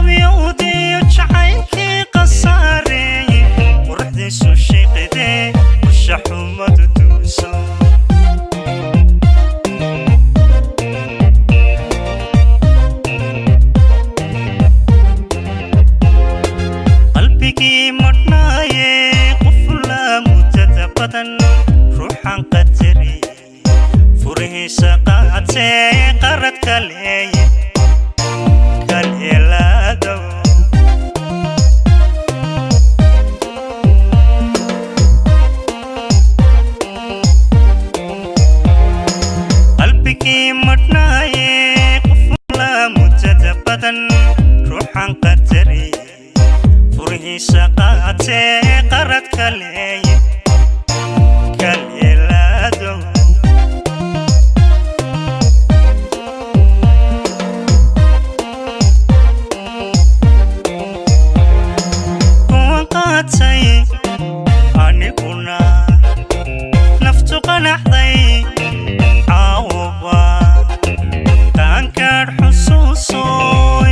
Qabyowdiyo jacaylkii khasaareeye, quruxdiisu shiiqidee, usha xumadu dumiso. Qalbigii madhnaaye, qofla muddada badan, ruuxan qadariye, furihiisa qaatee, qarad kaleeye kaleelaadow. Qalbigii madhnaaye, qofla muddada badan, ruuxan qadariye, furihiisa qaatee, qarad kaleeye kaleelaadow. Kuwan qaatay aniguna, naftu qanacday caawaba, qaankaadh xusuuso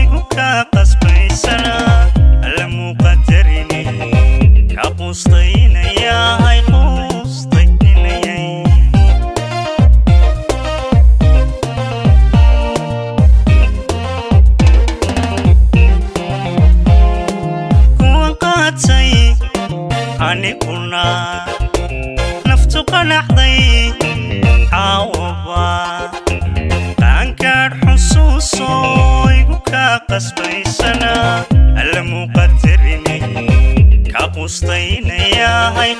igu kaa qasbaysana, alla muuqadarine, ka quustaynayahay quustaynayay. Kuwan qaatay aniguna, naftu qanacday caawaba, qaankaadh xusuuso igu kaa qasbaysana, alla muuqadarine, ka quustaynayahay.